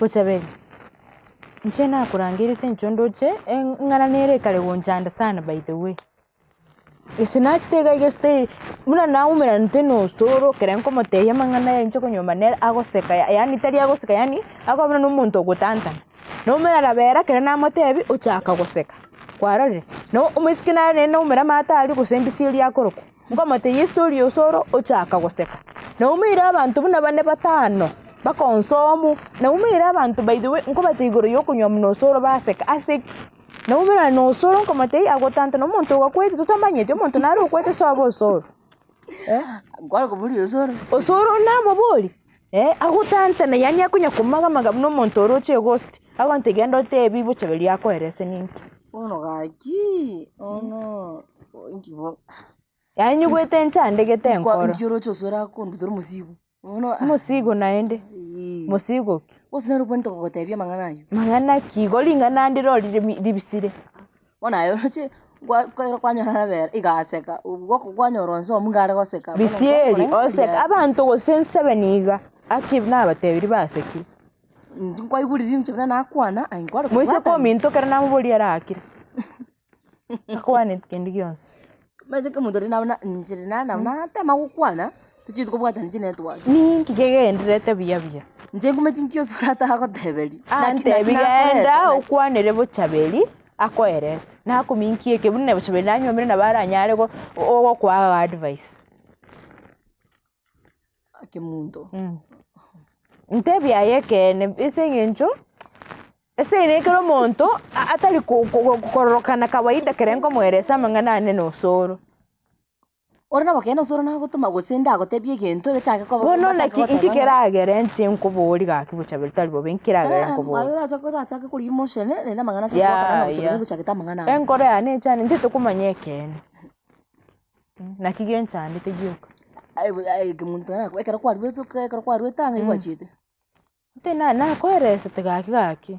Bochaberi, inche nakorangeire ase eng'encho ndoche eng'ana nere ekare gonchanda sana by the way. Gese nachete iga iga esitari buna naumeranete na osoro ekere nkomotebia amang'ana aya inche okonyomba nere agoseka yaani tari agoseka yaani akoba buna na omonto ogotantana. Naumera rabera ekero namotebia ochaka goseka, kwarorire? Na omoiseke nare naende naumera amato aria gose embisi eria akorokwa, nkomotebia estori ya osoro ochaka goseka. Naumeire abanto buna bane batano, bakonsomu, naumeire abanto by the way nkobatebia igoro ya okonywa buna osoro baseka ase ki? Naumerane na osoro nkomotebia agotantana omonto ogakwete totamanyeti omonto nare okwete ase obe osoro eh. Nkware koboria osoro. Osoro namoborie eh, agotantana yaani akonya komagamaga buna omonto oroche eghost, agontebia genda otebi bochaberi akoerese ninki. Bono gaki, bono inki bo. Yaani nyigwete nchandegete enkoro. Inki oroche osoro akondutora omosigo. Bono Omosigo naende, mosigo ki? Gose nere obwenerete kogotebia amang'ana ayio. Mang'ana ki? Igo ring'ana ndire riri ribisire. Bono aye oroche kwa ekero kwanyora nabere iga aseka, obwo kwanyora onsi omo iga are goseka. Bono Bisieri, nkwakorora oseka, abanto gose nsebeni iga, aki nabatebirie basekire. Intwe nkwaigurire inche buna nakwana, aye nkware Moiseke kobwatana. ominto ekero namoboria arakire, takwaneti kende gionsi. Omanyete ekero omonto aria nabo na inche na nabo natema gokwana, tochieti kobwatana chinetwork. Ninki kegendererete buya buya? Inche nkumeti nki osore atagoteberia, naki naki Antebi genda nakoreta naki. okwanere bochaberi akoerese, nakominki eke buna bochaberi nanyomire nabo aranyare go ogokoa advice. Kemunto. Ntebi aye ekeene ase eng'encho, ase ere ekero omonto atari ko- ko- kororokana kawaida ekero nkomoeresa amang'ana ane na osoro. Ore nobokeene osoro nagotoma gose ndagotebie egento egechake koba Bono bachake naki goteba inki ng'a keragere inche nkoborie gaki bochaberi tari bobe inki keragere nkoborie? Aye orachake orachake koria emotion naende amang'ana ache Yaya. goakana ng'a bochaberi nigochagete amang'ana aya. Enkoro yane echande ntete komanya ekeene, naki genchandete gioka. Aye kemunto nako ekero kwaruete ekero kwaruete ang'e gwachiete. Ntete na nakoeresete gaki gaki.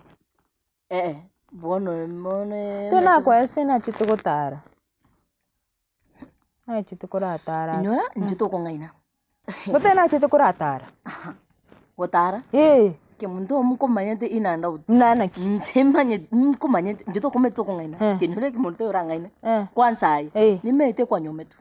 Eh bono bono Ntete nakoeresete nachete gotara, nachete koratara. Inyora inche tokong'aina. Ntete nachete koratara. Gotara? Eh. Kemunto omo nkomanyete in and out. Buna naki? Inche manyete nkomanyete inche tokomanyete tokong'aina. Eh. Kenyora ekemonto orang'aine. Eh. Kwanza aye, Eh. nimanyete kwanyometwe.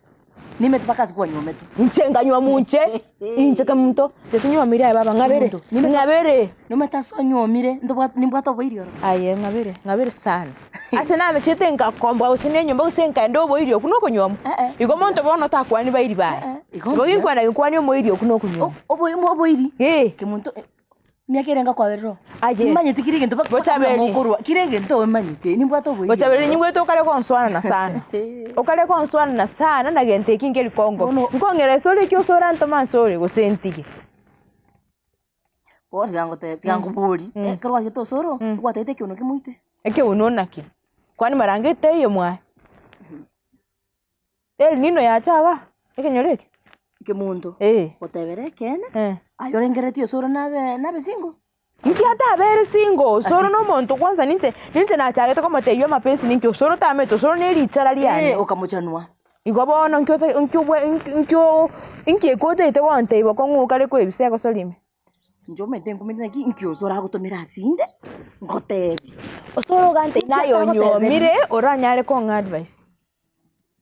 Nimanyete mpaka ase kwanyometwe. Inche nkanywa munche, inche kemunto, inche tinywomiri aye baba ng'abere, Kemunto, nimanyete- ng'abere. Nomanyete ase onyuomire, ntobwate nimbwate oboiri ororo. Aye ng'abere, ng'abere sana. Ase namechete nkakomboa gose na enyomba gose nkaenda oboiri okwo na okonywomwa. Eh, eh. Igo monto bono takwani bairi baye. Eh, eh, igo Igo mbuya. ginkwana ginkwanie omoiri okwo na okonywomwa. Obo- obo- Oboiri, Eh. kemunto Emiaka ere ngakwaberera oo. Aye. Nimanyete kera egento mpaka Bochaberi. mokorwa, kera egento omanyete, nimbwate oboiri. Bochaberi ninyigwete okare gonsoanana sana. Okare gonsoanana sana na gento eki nkeri kongo. Bono- Nkong'era ase ore eki ase orantome ase ore gose ntige. Bono tiga ngotebie, tiga nkoborie, ekero gwachete osoro, gwatagete ekeuno kemoite? Ekeuno naki? Kwani marangeti taiyo mwaye? El Nino yacha igaa, ekenyoro eke? Kemunto, Eh. gotebera ekeene, Eh. aye orengereretie osoro nabe nabe single? Inki atabere single, osoro na omonto kwanza ninche ninche nachagete komotebia amapenzi ninki osoro tamanyeti osoro na erichara riane. Eh, okamochanua. Igo bono nki ote nki obwe nki nki oo nki eke otaete gontebia bokong'u okare koebisa egosori ime. Inche omanyete nkomanyete naki nki osoro agotomera ase inde, ngotebie. Osoro ogantebia Inki naye atagoteberia? onyuomire oranyare kong'a advice.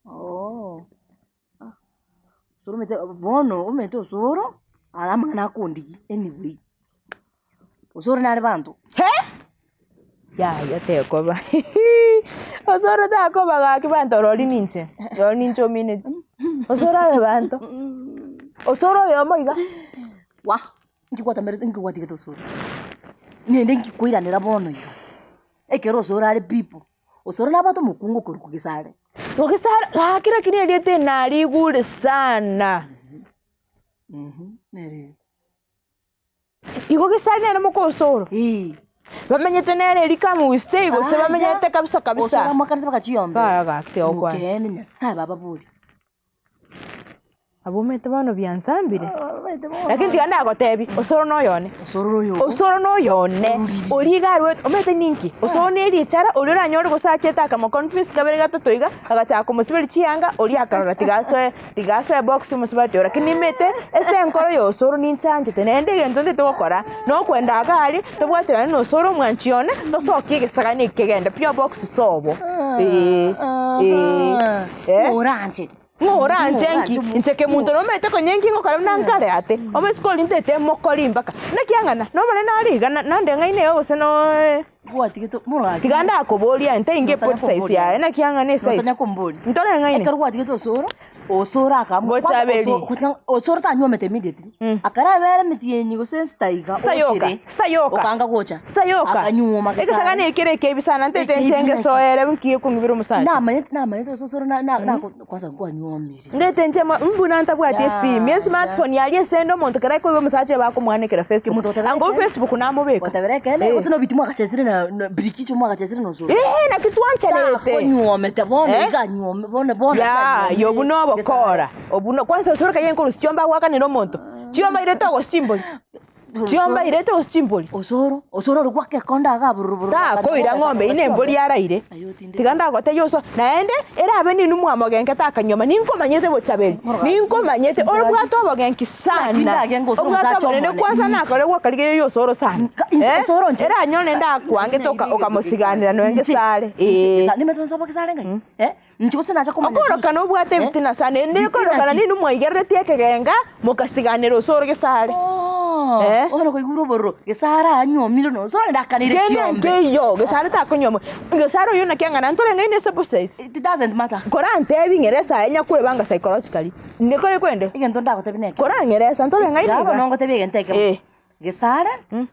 Ooh osoro omanyete bono omanyete osoro, aya amang'ana akondigia anyway, osoro nare banto. Hee! Yaya tekoba osoro takoba gaki banto rori ninche, rori ninche omineti, osoro abe banto, osoro oyomo iga. Wah! Inki gwatamerete inki gwatigete osoro? Naende inki koiranera bono iga, ekero osoro are people. Osoro nabwate omokungu okorokwa Gesare. Igo Gesare, gaki lakini erieta eri narigure sana. Nere. Igo Gesare nere moka Osoro? Ee. Bamenyete nere eria come we stay gose bamenyete kabisa kabisa? Osoro amoakanete mpaka chiyombe. Yaya gaki tiga gokwana. Okeene Nyasaye baba bori. Abwo omanyete bono biansambire. Lakini tiga ndagotebie, osoro noyone. Osoro noyo ogo. Osoro noyone. Oria iga arwete, omanyete ninki? Osoro ne richara, oria oranyore gose achete akamoconvince kabere gatato iga, agachaka komosiberia chianga, oria akarora tiga asoe tiga asoe box omosubati oria. Lakini nimanyete ase enkoro ya osoro ninchanchete, naende egento ntagete gokora, nokwenda iga aria, tobwaterane na osoro omwanchi one, tosokie egesagani eke kegende pi obox sobo, eeh eeh eh. Oranche. Ng'a oranche nki? Inche kemonto nomanyete konya inki ngokora buna nkare ate, omoiseke oria ntaete mokori mpaka. Naki ang'ana? Nomonene are iga na nande ng'aini iga gose nooo Gwatigete morake. Tiga ndakoboria aye ntainge Notanya epoti size komboria. yaye naki ang'ana esize. Notanya komboria. Ntore ng'aini? Ekero gwatigete osoro, osoro akaamua Gocha kwanza aberi. oso- gocha osoro tanywomete immediately. Mm. Akarabera emetienyi gose ensita iga Sita yoka, ochire, sita yoka. okanga gocha. Sita yoka. Akanyuoma Egesagani gesare. ekere ekebi sana ntaete Ekebi inche naki. ngesoere nki ekong'ibera omosacha. Namanyete namanyete ososoro na na nako kwanza nkwanyuomire. Ndete inche mo mbuna ntabwati esimi, esmartphone yaria esende omonto ekero akoigwa omosacha oye bakomwanekera Facebook. Kemonto gotebera Ango ekeene. Facebook namobeka. Gotebera ekeene Eh. gose nobiti mwagachesire na na birikicho mwagachesire na osoro. Eeh naki twanchanerete. Takonyuomete bono Eh? iga anyuome bono bono Yaa, anyuomire. obwo na obokora. Obwo no kwanza osoro kaye nkorusia chiombe agoakanera omonto. Chiombe airete ogosia chimbori. Chiombe airete gose chimbori. Osoro, osoro ore gwaka ekonda iga bororo bororo. Takoira ng'ombe eyio nembori araire. Tiga ndagotebie oso naende erabe ninwe mwamogenka takanyuoma ninkomanyete bochaberi, ninkomanyete orobwate obogenki sana, obwate obonene kwanza nakore gwakarigereria osoro sana eh, eranyore naende akwangete oka okamosiganera nonya ngesare eh. Inche gose nacha komanya Okorokana obwate ebitina sana, naende Bitina ekorokana ki? ninwe mwaigereretie ekegenga, mokasiganera ase ore gesare. Oh, Eh? bono koigure obororo, gesare anyuomire na osore ndakanire Kende chiombe. nkeiyo, gesare takonyuomwa. Gesare oyio naki ang'ana ntoreng'aine ase bosaisi. It doesn't matter. Korantebi ng'ere esaye nyakwebanga psychologically, nikore kwende? Egento ndagotebie neke. Korang'ere esa ntoreng'aine Yaba iga. nongotebia egento ekemo. Eh. Gesare,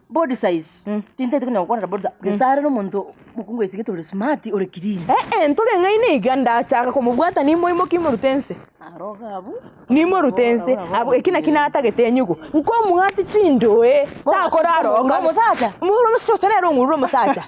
body size, tintagete konya gokwanera body size, Gesare nomonto mokungu oisigete ore smart ore clean. Eh-eh, ntoreng'aine iga ndachaka komobwata nimoimokie imorute nse. Aro iga abwo. Nimorute nse, abwo eki naki natagete enyugo. Nkomwati chindoe, takorara Ong'urure omosacha? Ng'urure omosacha gose nere ong'urure omosacha.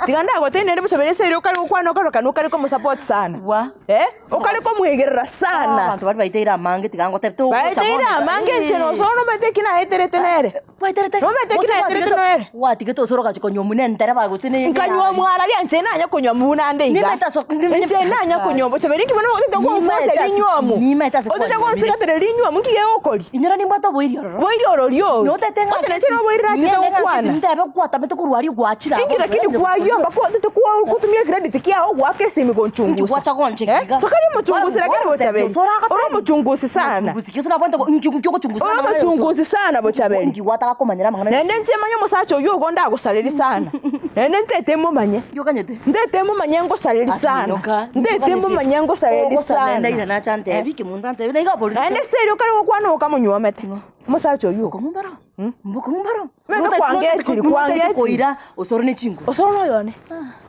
Tiga ndagotebie naende bochaberi ase erio okare gokwana okarokana okare komosupport sana. Wa. Eh, okare komwegerera sana. Abanto baria baiteire amange tiga ngotebe togocha bono Baeteire iga. amange inche nosoa nomanyete eki naeterete nere. Gwaeterete? Nomanyete eki Gose naeterete gwatigete- noere. Gwatigete osoro ogachi konywa omuna entereba gose ne Nkanywa omwararia inche nanya konywa muna ande iga. Nimaete ase- nime- Inche nanya konywa bochaberi inki bono otete Nimaete gonfosia ase- rinywamu. nimaete ase Otete kwanyuomire. gonsigatera rinywamu nki gegokori? Inyora nimbwate oboiri ororo. Boiri orori oo. Notete ng'a Ote nainche noboiri nachete gokwana. Ntebe gwatamete korwa aria gwachire Inki lakini kwayomba kwa otete kwa gotumia ecredit kiao goaka esimi gonchungusa. Gwacha goncheki Eh? iga. Tokari omochungusi lakini bochaberi. Ore omochungusi sana. Omochungusi ki? Gose nabwate inki inki ogochungusa Ore amang'ana ya Osoro? omochungusi sana bochaberi. Inki gwataka komanyera amang'ana ya Naende Osoro? inche manye omosacha oyio ogo ndagosareri sana. Naende ntaete momanye. Inki okanyete? Ntaete momanye ngosareri sana. Minyoka. Ntaete momanye ngosareri Ogosana sana. ndaira nacha antebi, kemonto antebi, na iga aborire. Naende ase erio okare gokwana okamonyuomete. Omosacha oyio. Bokong'u mbaro? Bokong'u mbaro? Mete kwangechiri, kwangechiri. Koira osoro ne chinguru. Osoro noyone.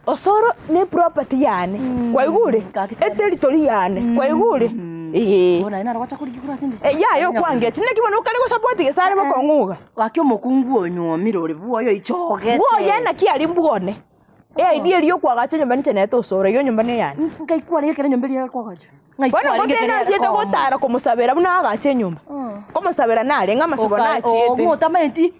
Osoro ne property yane. Kwaigure? Eteritori yane. Kwaigure? Ee. Bono aye naro gwacha korigia korwa ase ende. Eh, yaya okwangeti. Naki bono okare gosupport gese are bokong'u iga. Gaki omokungu onyuomire ore bwoye oichogete. Bwoye naki aria mbwone. Eidea eria yokoagacha enyomba ninche nete osoro, eyio enyomba neyane. Ngai kwarenge ekero enyomba eria yakoagachwa? Ng'ai Bono kwarenge ngote ekero nachiete yakoomwa? gotara komosabera buna agache enyomba. Komosabera narenge amasabo Oka- nachiete. oo, ng'o otamanyeti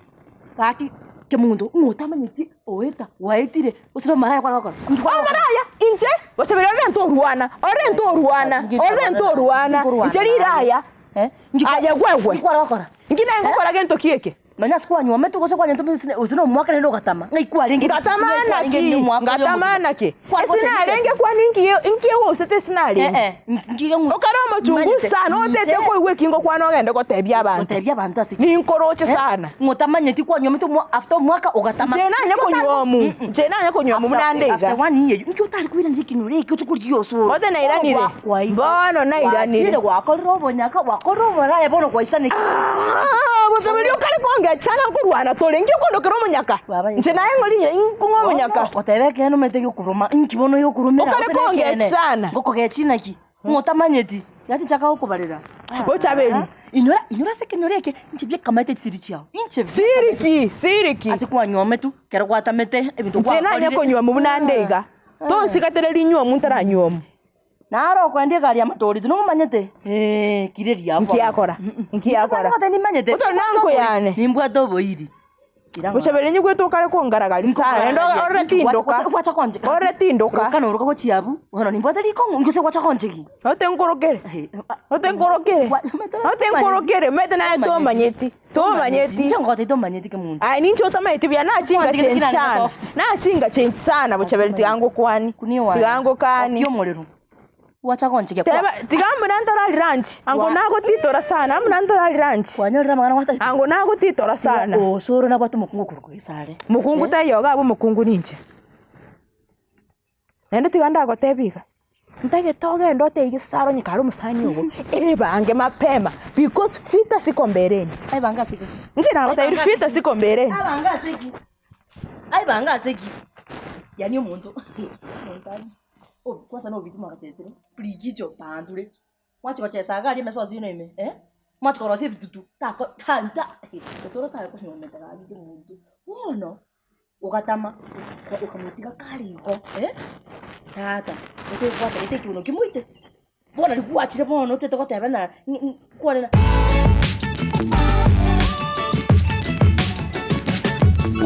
gaki kemonto ng'o otamanyeti oeta gwaetire gose nomaraya kware gokora? Inki kware gokora? Omaraya inche gosabera orente orwana orente orwana orente orwana inche riraya aye gwegwe Inki kware gokora? inki naye ngokora gento ki eke? Nonya ase kwanyuometwe gose kwanyuometwe gose na omwaka naende ogatama, ng'ai kwarenge Ngatama ng'ai kwarenge naki? na omwaka oria Ngatama omogima? naki? Kware Ase gocha narenge kwani inki inki egosete ase narenge? Eh, eh, nki ng'u- Okare omochungu Manyete, sana otete inche- koigwa eki ngokwana ogende gotebia abanto. gotebia abanto ase ki? Ninkoroche sana. Ng'otamanyeti kwanyuometwe omwa- after omwaka ogatama. Inche nanye konyuomu. Inche nanye konyuomu buna ande After iga. one year, inki otari koirania ekenyoro eke oche korigia osoro? Ote nairanire. Bono gwa- Bono nairanire. Gwachire gwakorire obonyaka, gwakorire oboraya bono gwaisaneki. Ah, bochaberi okare kongechana nkorwana tore, inki okondokera omonyaka? Baba, Inche naye ng'ori ng'o omonyaka? Goteba ekeene omanyete gekoroma, inki bono gekoromera Okare gose nekeene? kongechana. Ngokogechi naki? Ng'otamanyeti, tiga tinchaka gokobarera. Bochaberi. Inyora, inyora ase ekenyoro eke, inche biekamaete chisiri chiao, inche Siri ki? Siri ki? Ase kwanyuometwe, ekero gwatamete, ebinto Inche nanye gwakorire. konyuomu buna ande iga. Tonsigatere rinyuomu ntaranyuomu. Naro okoendia egari ya matorito nomomanyete? Eeh kire riabo. Nki akora? Nki akora? Gose nimanyete. Oto nanko yane. Nimbwate oboiri. Kira ng'ora. Bochaberi nyigwete okare kongaragari sana naende orore tindoka. Gwacha konchegi. Orore tindoka. Roka noroka gochia abwo. Bono nimbwate rikong'u gose gwacha konchegi. Ote nkorokere. Ote nkorokere. Ote nkorokere. Omanyete naye tomanyeti. Tomanyeti. Inche ngogotebi tomanyeti kemonto. Aye ninche otamanyeti buya nachinga Kwatiga change kira sana. soft. Nachinga change sana bochaberi tiga ngokwani. Kunia wane. Tiga ngokani. Okia omorero. Gwacha gonchegia kwa. Teba tiga mbuna ntarari lunch. Ango nagotitora sana mbuna ntarari lunch. Kwanyorire amang'ana gwatagete. Ango nagotitora sana. Osoro nabwate omokungu okorokwa Gesare. Mokungu taiyo iga abwo omokungu ninche. Naende tiga ndagotebie iga, ntagete ogende otebie Gesare onye kare omosani ogo, ebange mapema because vita siko mbeleni. Aibange ase ki? Inche nagotebirie vita siko mbeleni. Aibange ase ki? Aibange ase ki? Yaani omonto omonto aria obi kwanza na obiti mwagachesire, rigicho bandure, mwachia gochesa iga aria emesosi ime ime eh, mwachia korosia ebitutu tako ta ta gose ore takonyomete gaki omonto, bono ogatama okamotiga kare igo eh, tata otegwata ekiuno kimoite. Bono riria gwachire bono otete goteba ng'a kware na.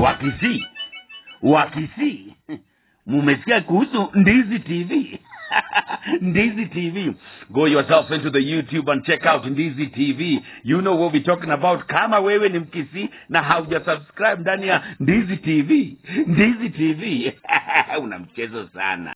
Wakisii, Wakisii, mumesikia kuhusu Ndizi TV? Ndizi TV. Go yourself into the YouTube and check out Ndizi TV. You know what we're talking about. Kama wewe ni Mkisii na hauja subscribe ndani ya Ndizi TV, Ndizi TV una mchezo sana.